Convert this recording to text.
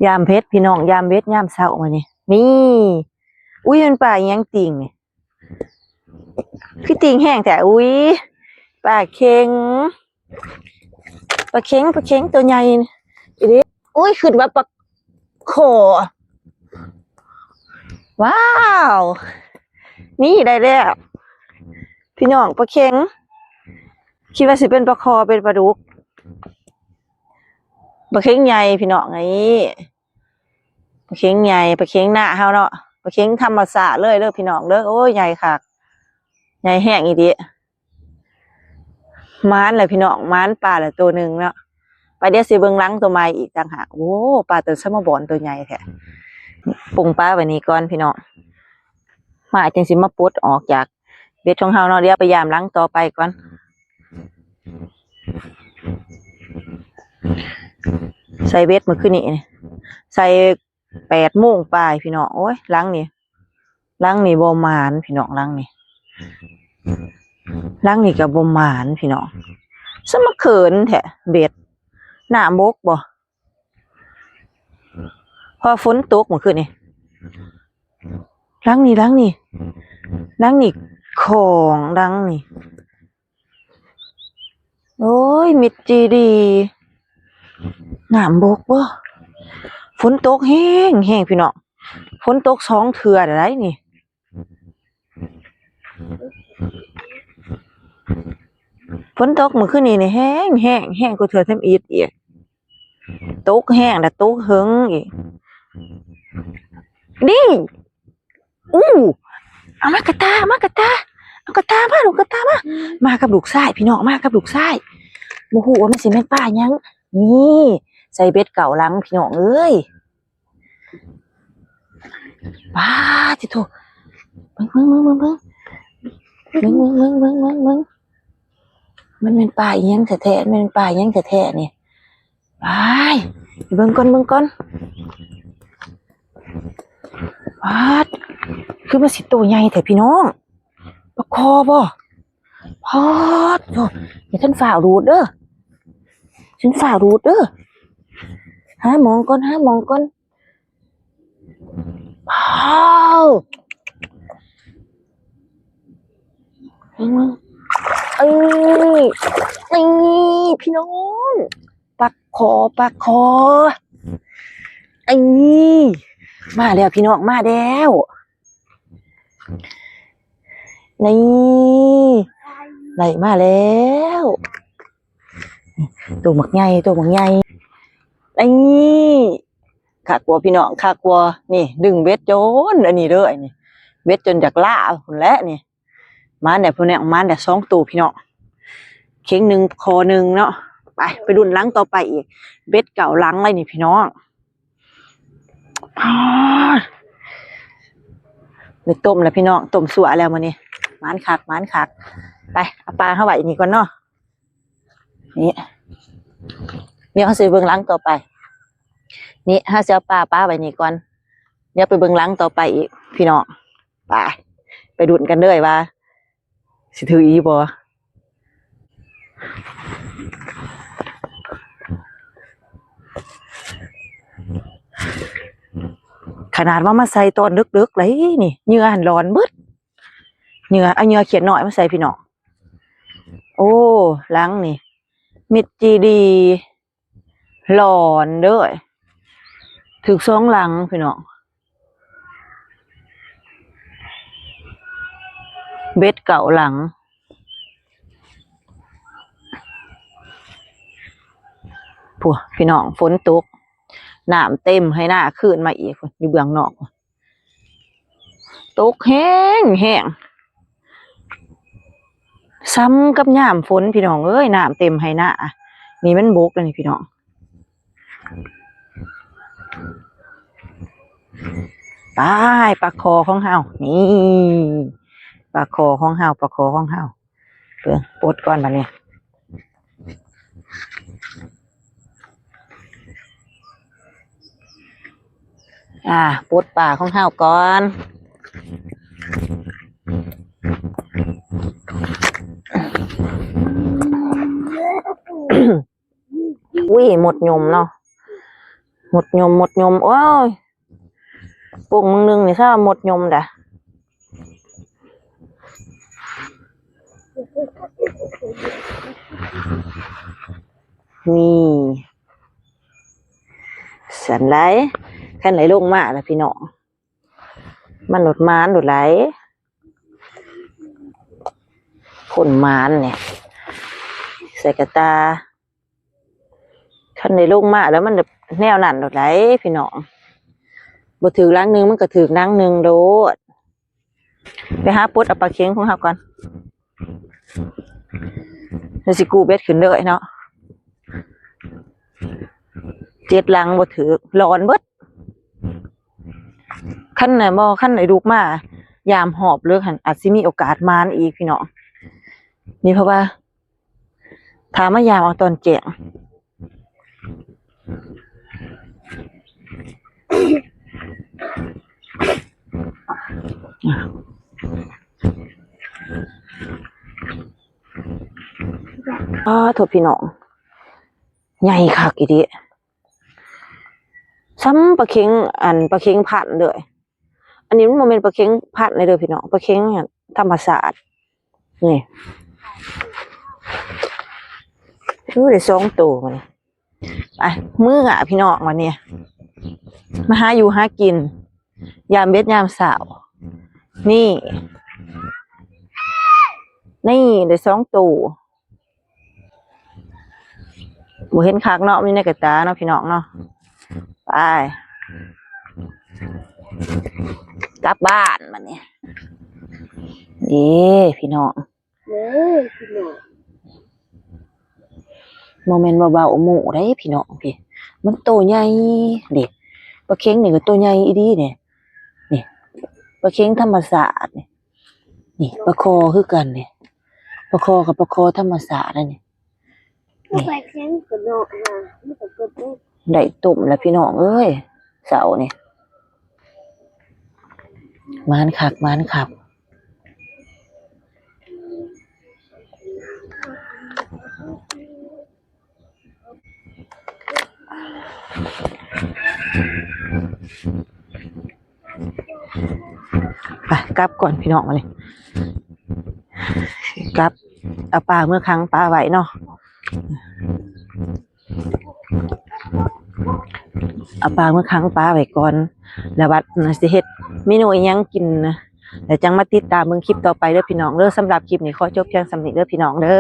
ຍາມເພັດພີ່ນ້ອງ ຍາມເວັດຍາມເຊົ້າມື້ນີ້ ນີ້ ອຸ້ຍ ມັນປາອີ່ຫຍັງຕີງນີ້ ຄືຕີງແຮງແທ້ ອຸ້ຍ ປາເຂັງ ປາເຂັງ ປາເຂັງຕົວໃຫຍ່ອີ່ຫຼີ ອຸ້ຍ ຄິດວ່າປາຄໍ ວ້າວ ນີ້ໄດ້ແລ້ວ ພີ່ນ້ອງ ປາເຂັງ ຄິດວ່າຊິເປັນປາຄໍ ເປັນປາດຸກ ປາເຂັງໃຫຍ່ພີ່ນ້ອງ ນີ້ ປາເຂັງໃຫຍ່ ປາເຂັງນາເຮົາເນາະ ປາເຂັງທຳມະຊາດເລີຍເດີພີ່ນ້ອງເດີ ໂອ້ຍ ໃຫຍ່ຄັກ ໃຫຍ່ແຮງອີ່ຫຼີ ໝານແລ້ວພີ່ນ້ອງ ໝານປາແລ້ວໂຕໜຶ່ງເນາະ ໄປ ດຽວຊິເບິ່ງຫຼັງໂຕໃໝ່ອີກຕ່າງຫາກ ໂອ້ ປາໂຕສະມະບອນໂຕໃຫຍ່ແທ້ ປົງປາໄວ້ນີ້ກ່ອນພີ່ນ້ອງ ມາຈັ່ງຊິມາປົດອອກຈາກເບັດຂອງເຮົາເນາະ ດຽວໄປຢາມຫຼັງຕໍ່ໄປກ່ອນ ໃສ່ເບັດມື້ຄືນນີ້ ໃສ່ແປດໂມງປາຍພີ່ນ້ອງ ໂອ້ຍ ຫຼັງນີ້ ຫຼັງນີ້ບໍ່ໝານພີ່ນ້ອງ ຫຼັງນີ້ ຫຼັງນີ້ກໍບໍ່ໝານພີ່ນ້ອງ ສະມາເຂີນແທ້ ເບັດ ນ້ຳບົກບໍ່ ເພາະຝົນຕົກມື້ຄືນນີ້ ຫຼັງນີ້ ຫຼັງນີ້ ຫຼັງນີ້ຂອງ ຫຼັງນີ້ ໂອ້ຍ ມິດຈີດີ ນ້ຳບົກບໍ່ ຝົນຕົກແຮງແຮງພີ່ນ້ອງ ຝົນຕົກສອງເທື່ອແລ້ວໄດ໋ນີ້ ຝົນຕົກມື້ຄືນນີ້ນີ້ແຮງແຮງ ແຮງກວ່າເທື່ອທຳອິດອີກ ຕົກແຮງແລ້ວຕົກເຫິງອີກ ນີ້ ອູ້ ເອົາມາກະຕ່າ ເອົາມາກະຕ່າ ເອົາກະຕ່າມາ ລູກກະຕ່າມາ ມາກັບລູກຊາຍພີ່ນ້ອງ ມາກັບລູກຊາຍ ບໍ່ຮູ້ວ່າມັນຊິແມ່ນປາຫຍັງ ນີ້ ໃສ່ເບັດເກົ້າຫຼັງພີ່ນ້ອງເອີຍ ປາດຕິໂທ ເບິ່ງ ເບິ່ງ ເບິ່ງ ເບິ່ງ ເບິ່ງ ມັນແມ່ນປາອີ່ຫຍັງແທ້ໆ ມັນແມ່ນປາອີ່ຫຍັງແທ້ໆນີ້ ໄປ ໄປເບິ່ງກ່ອນ ເບິ່ງກ່ອນ ປາດ ຄືມັນຊິໂຕໃຫຍ່ແທ້ພີ່ນ້ອງ ປາຄໍບໍ່ ປາດໂທ້ ຢ່າທັນຟ້າວດູດເດີ ຈັ່ງຟ້າວດູດເດີ ຫາໝ່ອງກ່ອນ ຫາໝ່ອງກ່ອນ ວ້າວ ເອີ ນີ້ ພີ່ນ້ອງ ປາຄໍ ປາຄໍ ນີ້ ມາແລ້ວພີ່ນ້ອງ ມາແລ້ວ ນີ້ ໄດ້ມາແລ້ວ ໂຕບັກໃຫຍ່ ໂຕບັກໃຫຍ່ ນີ້ ຄັກບໍ່ພີ່ນ້ອງ ຄັກບໍ່ ນີ້ ດຶງເບັດຈົນອັນນີ້ເດີ ນີ້ ເບັດຈົນຢາກລາພຸ້ນແຫຼະນີ້ ມາແດ່ພຸ້ນແຫຼະ ມາແດ່ສອງໂຕພີ່ນ້ອງ ເຂັງໜຶ່ງ ຄໍໜຶ່ງເນາະ ໄປ ໄປລຸ້ນຫຼັງຕໍ່ໄປອີກ ເບັດເກົ້າຫຼັງເລີຍນີ້ພີ່ນ້ອງ ອ້າ ໄດ້ຕົ້ມແລ້ວພີ່ນ້ອງ ຕົ້ມຊົ່ວແລ້ວມື້ນີ້ ໝານຄັກ ໝານຄັກ ໄປ ເອົາປາເຮົາໄວ້ນີ້ກ່ອນເນາະ ນີ້ ດຽວເຮົາຊິເບິ່ງຫຼັງຕໍ່ໄປ ນີ້ ເຮົາຊິເອົາປາປະໄວ້ນີ້ກ່ອນ ດຽວໄປເບິ່ງຫຼັງຕໍ່ໄປອີກພີ່ນ້ອງ ໄປ ໄປລຸ້ນກັນເດີວ່າ ຊິຖືກອີ່ບໍ່ ຂະໜາດວ່າມາໃສ່ຕອນເດິກໆ ໄດ໋ນີ້ ເຫຍື່ອຫັ້ນຫຼອນເບິດ ເຫຍື່ອ ເອົາເຫຍື່ອຂຽດນ້ອຍມາໃສ່ພີ່ນ້ອງ ໂອ້ ຫຼັງນີ້ ມິດຈີດີ ຫຼອນເດີ ຖືກສອງຫຼັງພີ່ນ້ອງ ເບັດເກົ້າຫຼັງ ພຸ້ນ ພີ່ນ້ອງ ຝົນຕົກ ນ້ຳເຕັມໄຮ່ນາຄືນມາອີກ ພຸ້ນ ຢູ່ເບື້ອງນອກ ຕົກແຮງແຮງ ສ່ຳກັບຍາມຝົນພີ່ນ້ອງເອີຍ ນ້ຳເຕັມໄຮ່ນາ ນີ້ມັນບົກແລ້ວນີ້ພີ່ນ້ອງ ໄປ ປາຄໍຂອງເຮົາ ນີ້ ປາຄໍຂອງເຮົາ ປາຄໍຂອງເຮົາ ເບິ່ງ ປົດກ່ອນບາດນີ້ ອ່າ ປົດປາຂອງເຮົາກ່ອນ ອຸ້ຍ ມົດຍົມເນາະ ມົດຍົມ ມົດຍົມ ໂອ້ຍ ປຸ້ງມື້ໜຶ່ງນີ້ຊະມົດຍົມດາ. ນີ້ ຊັ້ນໄດ໋ ຄັນໄດ້ລົງມາລະພີ່ນ້ອງ ມັນໂລດໝານໂລດໄດ໋ ຄົນໝານນີ້ ໃສ່ກະຕ່າ ຄັນໄດ້ລົງມາແລ້ວມັນແນວນັ້ນໂລດໄດ໋ພີ່ນ້ອງ ບໍ່ຖືກຫຼັງໜຶ່ງມັນກະຖືກຫຼັງໜຶ່ງໂລດ. ໄປຫາປົດເອົາປາເຂັງຂອງເຮົາກ່ອນ ແລ້ວຊິກູ້ເບັດຂຶ້ນເລີຍເນາະ ເຈັດຫຼັງບໍ່ຖືກ ຫຼອນເບິດ. ຄັນນະ ບໍ່ ຄັນໄດ້ລຸກມາຍາມຮອບເລີກຫັ້ນ ອາດຊິມີໂອກາດໝານອີກພີ່ນ້ອງ ນີ້ເພາະວ່າ ຖ້າມາຢາມເອົາຕອນແຈ້ງ ອ້າ ໂທ້ ພີ່ນ້ອງ ໃຫຍ່ຄັກອີ່ຫຼີ ສ່ຳປາເຂັງ ອັນ ປາເຂັງພັນເລີຍ. ອັນນີ້ມັນບໍ່ແມ່ນປາເຂັງພັນເດີພີ່ນ້ອງ ປາເຂັງທຳມະຊາດ ນີ້ ໂອ້ ໄດ້ສອງໂຕມື້ນີ້. ໄປ ເມືອພີ່ນ້ອງ ບາດນີ້ມາຫາຢູ່ຫາກິນ ຍາມເວັດຍາມເຊົ້າ ນີ້ ນີ້ ໄດ້ສອງໂຕ. ບໍ່ເຫັນຄັກເນາະ ມີໃນກະຕາເນາະພີ່ນ້ອງເນາະ. ໄປ ກັບບ້ານບາດນີ້ ເດ້ພີ່ນ້ອງ ເອີ ພີ່ນ້ອງ ບໍ່ແມ່ນວ່າເວົ້າໂມ້ເດ້ພີ່ນ້ອງ ພີ້ ມັນໂຕໃຫຍ່ເດ້ ປາເຂັງນີ້ກະໂຕໃຫຍ່ອີ່ຫຼີເດ້ ນີ້ ປາເຂັງທຳມະຊາດນີ້ ນີ້ປາຄໍຄືກັນນີ້ ປາຄໍກັບປາຄໍທຳມະຊາດນີ້ ນີ້ ໄດ້ຕົ້ມແລ້ວພີ່ນ້ອງເອີຍ ເຊົ້ານີ້ ໝານຄັກ ໝານຄັກ. ໄປ ກັບກ່ອນພີ່ນ້ອງ ບາດນີ້ ກັບ ເອົາປາເມືອຂັງປາໄວ້ເນາະ ເອົາປາເມືອຂັງປາໄວ້ກ່ອນ ແລ້ວບັດຊິເຮັດເມນູອີ່ຫຍັງກິນ ແລ້ວຈັ່ງມາຕິດຕາມເບິ່ງຄລິບຕໍ່ໄປເດີພີ່ນ້ອງເດີ. ສຳລັບຄລິບນີ້ຂໍຈົບພຽງສ່ຳນີ້ເດີພີ່ນ້ອງເດີ.